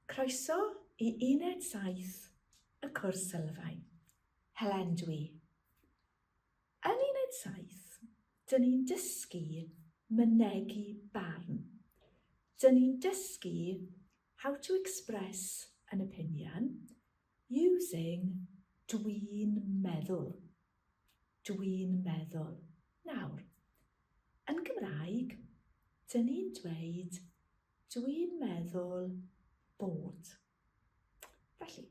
Croeso i Uned 7 y cwrs sylfaen. Helen dwi. Yn Uned 7, dyn ni'n dysgu mynegi barn. Dyn ni'n dysgu how to express an opinion using dwi'n meddwl. Dwi'n meddwl. Nawr, yn Gymraeg, dyn ni'n dweud Dwi'n meddwl bod. Felly,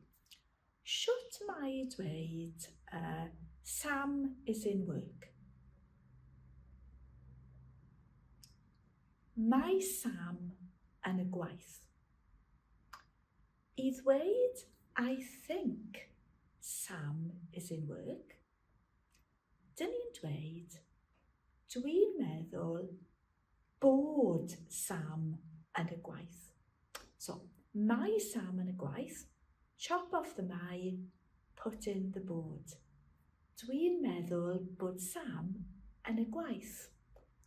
shwt mae dweud uh, Sam is in work? Mae Sam yn y gwaith. I ddweud I think Sam is in work, dyn ni'n dweud dwi'n meddwl bod Sam yn y gwaith. So, mae Sam yn y gwaith, chop off the mae, put in the bod. Dwi'n meddwl bod Sam yn y gwaith.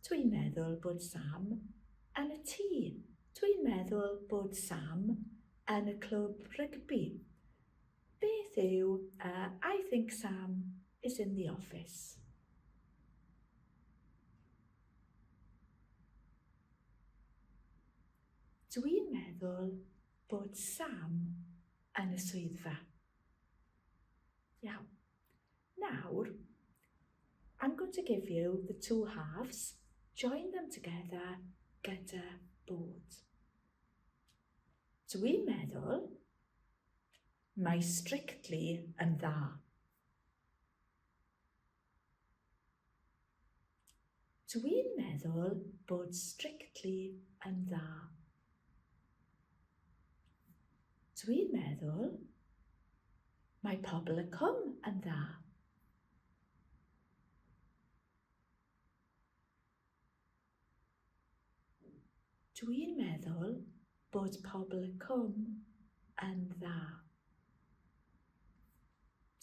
Dwi'n meddwl bod Sam yn y tŷ. Dwi'n meddwl bod Sam yn y clwb rygbi. Beth yw uh, I think Sam is in the office? Dwi'n meddwl bod Sam yn y swyddfa. Iawn. Nawr, I'm going to give you the two halves. Join them together gyda bod. Dwi'n meddwl mae Strictly yn dda. Dwi'n meddwl bod Strictly yn dda. Dwi'n meddwl mae Pobl y Cwm yn dda. Dwi'n meddwl bod Pobl y Cwm yn dda.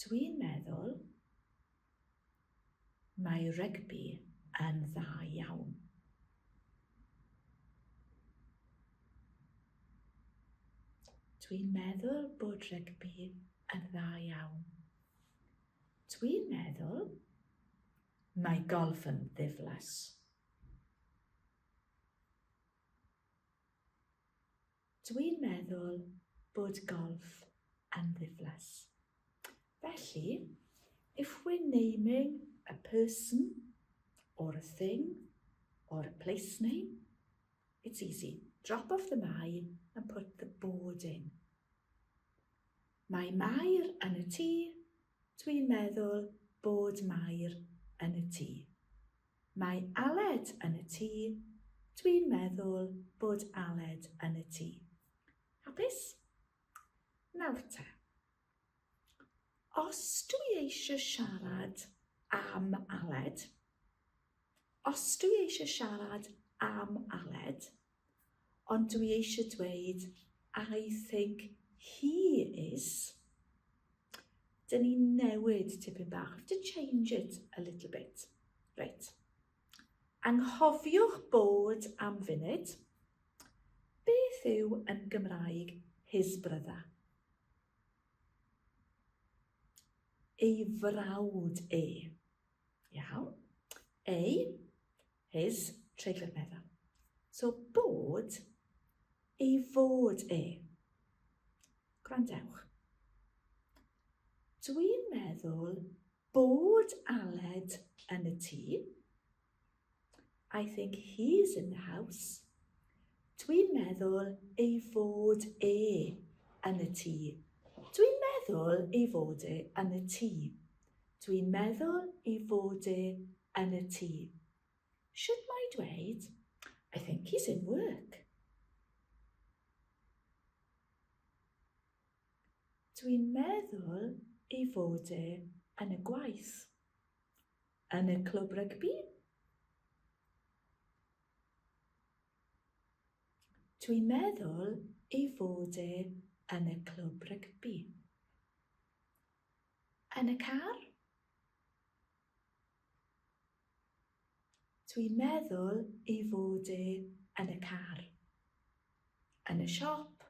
Dwi'n meddwl Mae rygbi yn dda iawn. Dwi'n meddwl bod rygbi yn dda iawn. Dwi'n meddwl mae golff yn ddiflas. Dwi'n meddwl bod golff yn ddiflas. Felly, if we're naming a person or a thing or a place name, it's easy. Drop off the mae and put the bod in. Mae Mair yn y tŷ, dwi'n meddwl bod Mair yn y tŷ. Mae Aled yn y tŷ. Dwi'n meddwl bod Aled yn y tŷ. Hapus? Nawr te. Os dwi eisiau siarad am Aled, os dwi eisiau siarad am Aled, ond dwi eisiau dweud I think he is, dyn ni'n newid tipyn bach. Have to change it a little bit. Reit. Anghofiwch bod am funud. Beth yw yn Gymraeg his brother? Ei frawd e. Iawn. Ei, his, treiglad meddal. So bod, ei fod e. Gwrandewch. Dwi'n meddwl bod Aled yn y tŷ. I think he's in the house. Dwi'n meddwl ei fod e yn y tŷ. Dwi'n meddwl ei fod e yn y tŷ. Dwi'n meddwl ei fod e yn y tŷ. Shwt mae dweud I think he's in work? Dwi'n meddwl ei fod e yn y gwaith. Yn y clwb rygbi? Dwi'n meddwl ei fod e yn y clwb rygbi. Yn y car? Dwi'n meddwl ei fod e yn y car. Yn y siop.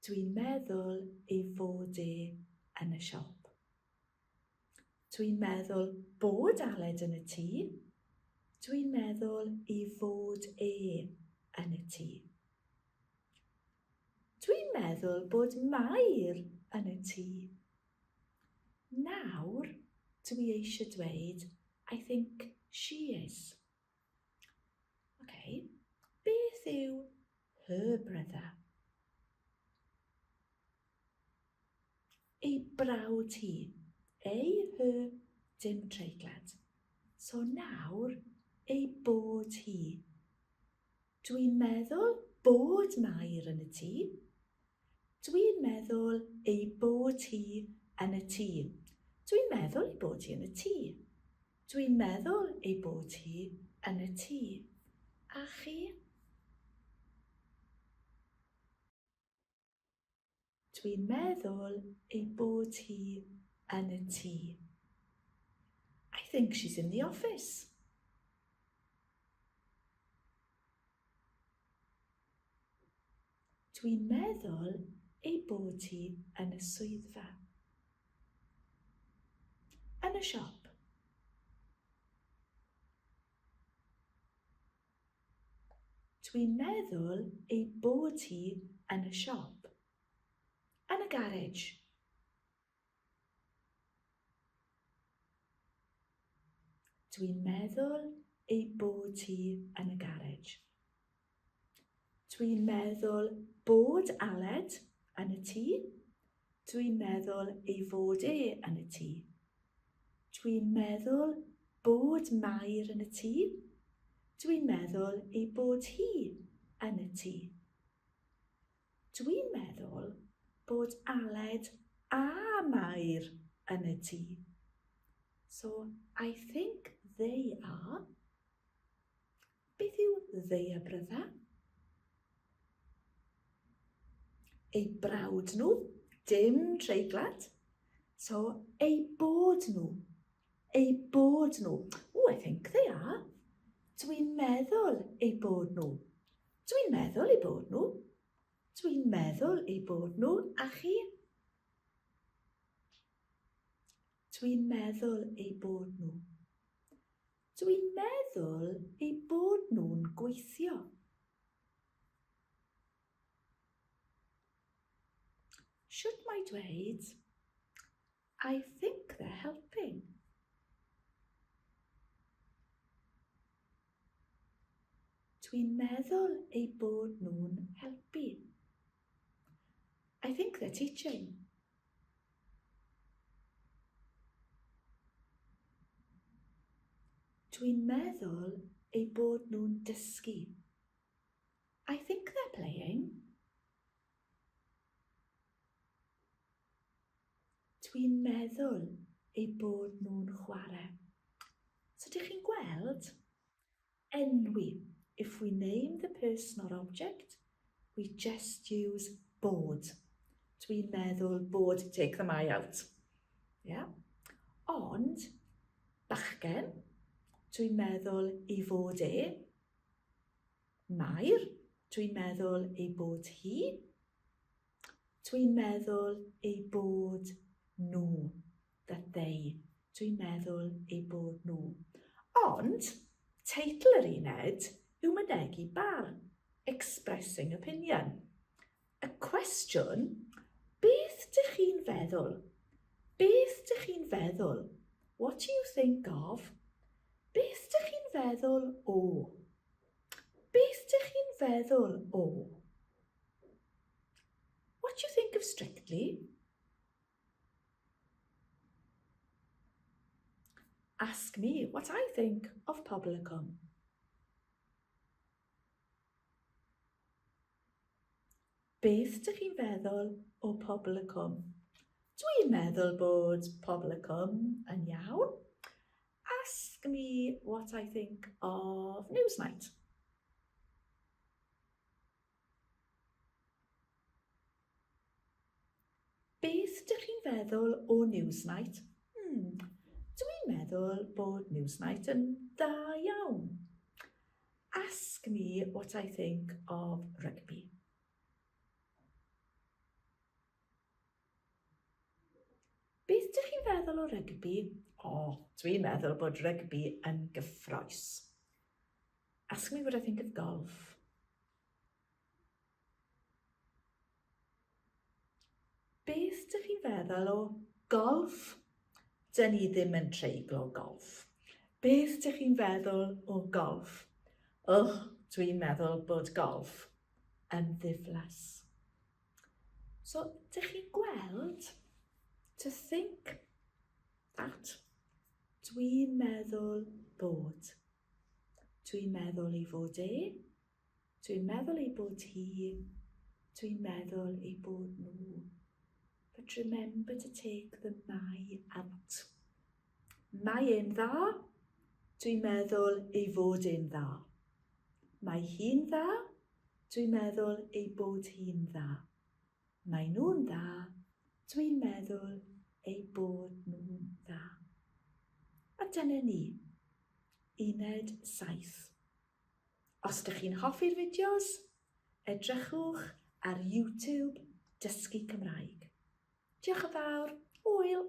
Dwi'n meddwl ei fod e yn y siop. Dwi'n meddwl bod Aled yn y tŷ. Dwi'n meddwl ei fod e yn y tŷ. Dwi'n meddwl bod Mair yn y tŷ. Nawr, dwi eisiau dweud I think she is. Okay. Beth yw her brother? Ei brawd hi. Ei, her, dim treiglad. So nawr, ei bod hi. Dwi'n meddwl bod Mair yn y tŷ. Dwi'n meddwl ei bod hi yn y tŷ. Dwi'n meddwl ei bod hi yn y tŷ. Dwi'n meddwl ei bod hi yn y tŷ. A chi? Dwi'n meddwl ei bod hi yn y tŷ. I think she's in the office. Dwi'n meddwl ei bod hi yn y swyddfa. Yn y siop. Dwi'n meddwl ei bod hi yn y siop. Yn y garej. Dwi'n meddwl ei bod hi yn y garej. Dwi'n meddwl bod Aled yn y tŷ. Dwi'n meddwl ei fod e yn y tŷ. Dwi'n meddwl bod Mair yn y tŷ. Dwi'n meddwl ei bod hi yn y tŷ. Dwi'n meddwl bod Aled a Mair yn y tŷ. So, I think they are. Beth yw they a brother? Eu brawd nhw, dim treiglad. So, eu bod nhw. Eu bod nhw. Oh, I think they are. Dwi'n meddwl eu bod nhw. Dwi'n meddwl eu bod nhw. Dwi'n meddwl eu bod nhw. A chi? Dwi'n meddwl eu bod nhw. Dwi'n meddwl eu bod nhw'n gweithio. Shwt mae dweud I think they're helping? Dwi'n meddwl eu bod nhw'n helpu. I think they're teaching. Dwi'n meddwl eu bod nhw'n dysgu. I think they're playing. Dwi'n meddwl eu bod nhw'n chwarae. So dych chi'n gweld? Enwi. If we name the person or object, we just use bod. Dwi'n meddwl bod, take the my out. Yeah? Ond, bachgen, dwi'n meddwl ei fod e. Mair, dwi'n meddwl ei bod hi. Dwi'n meddwl eu bod nhw. That they. Dwi'n meddwl eu bod nhw. Ond, teitl yr uned yw mynegi barn. Expressing opinion. Y cwestiwn, beth dych chi'n feddwl? Beth dych chi'n feddwl? What do you think of? Beth dych chi'n feddwl o? Beth dych chi'n feddwl o? What do you think of Strictly? Ask me what I think of Pobl y Cwm. Beth dych chi'n feddwl o Pobl y Cwm? Dwi'n meddwl bod Pobl y Cwm yn iawn. Ask me what I think of Newsnight. Beth dych chi'n feddwl o Newsnight? Hmm, dwi'n meddwl bod Newsnight yn dda iawn. Ask me what I think of rugby. o rygbi? O, dwi'n meddwl bod rygbi yn gyffroes. Ask me what I think of golf. Beth dych chi'n feddwl o golff? Dyn ni ddim yn treiglo golff. Beth dych chi'n feddwl o golff? Och, dwi'n meddwl bod golff yn ddiflas. So, dych chi'n gweld, to think that, dwi'n meddwl bod. Dwi'n meddwl ei fod e. Dwi'n meddwl ei bod hi. Dwi'n meddwl ei bod nhw. But remember to take the mae out. Mae e'n dda. Dwi'n meddwl ei fod e'n dda. Mae hi'n dda. Dwi'n meddwl ei bod hi'n dda. Mae nhw'n dda. Dwi'n meddwl eu bod nhw'n dda. A dyna ni. Uned 7. Os dych chi'n hoffi'r fideos, edrychwch ar YouTube Dysgu Cymraeg. Diolch yn fawr. Hwyl!